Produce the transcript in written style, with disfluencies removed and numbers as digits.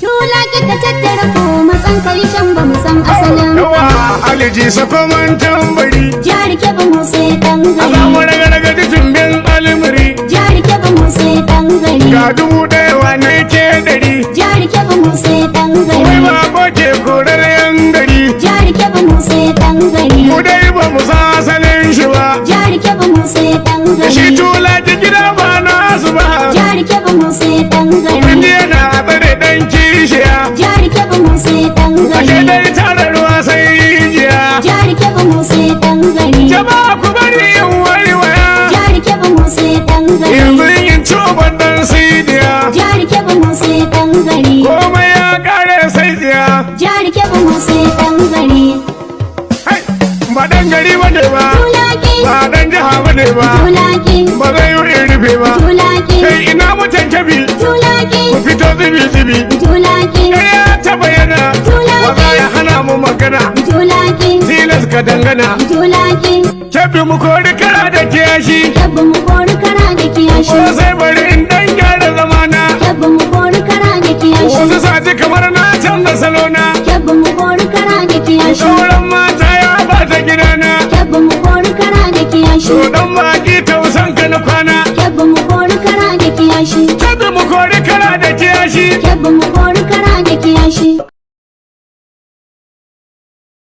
Tula ka tattara ko matsan karshen ba mu san asalin ka Yawa ba. Aliji sakoman tambari. Jihar Kebbi mu sai ɗan A gari. samu raga-raga tumbin almuri. Jihar Kebbi mu sai ɗan gari. Ga 1000 wane ke 100. Jihar Kebbi mu sai ɗan Wai gari. ba ke korar yan gari. Jihar Kebbi mu sai ɗan gari. Mu dai ba mu san asalin shi ba. Jihar Kebbi mu sai ɗan Shi gari. tula ki gida ba nasu ba. Jihar Kebbi mu sai ɗan gari. Mun yana tsare dan kishiya. Jihar Kebbi mu sai ɗan Ashe gari. dai tara ruwa sai rijiya. Jihar Kebbi mu sai ɗan gari. Jama'a ku bari in waiwaya. Jihar Kebbi mu sai ɗan gari. Yanzu in ci uban dan sidiya. Jihar Kebbi mu sai ɗan gari. Komai ya kare sai tsiya. Jihar Kebbi mu sai ɗan gari. Hai, ba dan gari bane ba. Tulaki, Ba dan jiha bane ba. tulaki, Ba zai yi in rufe ba. tulaki, Kai ina mutan Kebbi. tulaki, Ku fito zubi zubi. tulaki, Ƙarya ta bayyana. Wa za ya hana mu magana. tulaki, Tilas ka dangana. tulaki. Kebbi mu kori kara da kiyashi. Kebbi mu kori kara da kiyashi. Ko sai bari in dan gyara zamana. Kebbi mu kori kara da kiyashi. Wasu saji kamar na canza salona.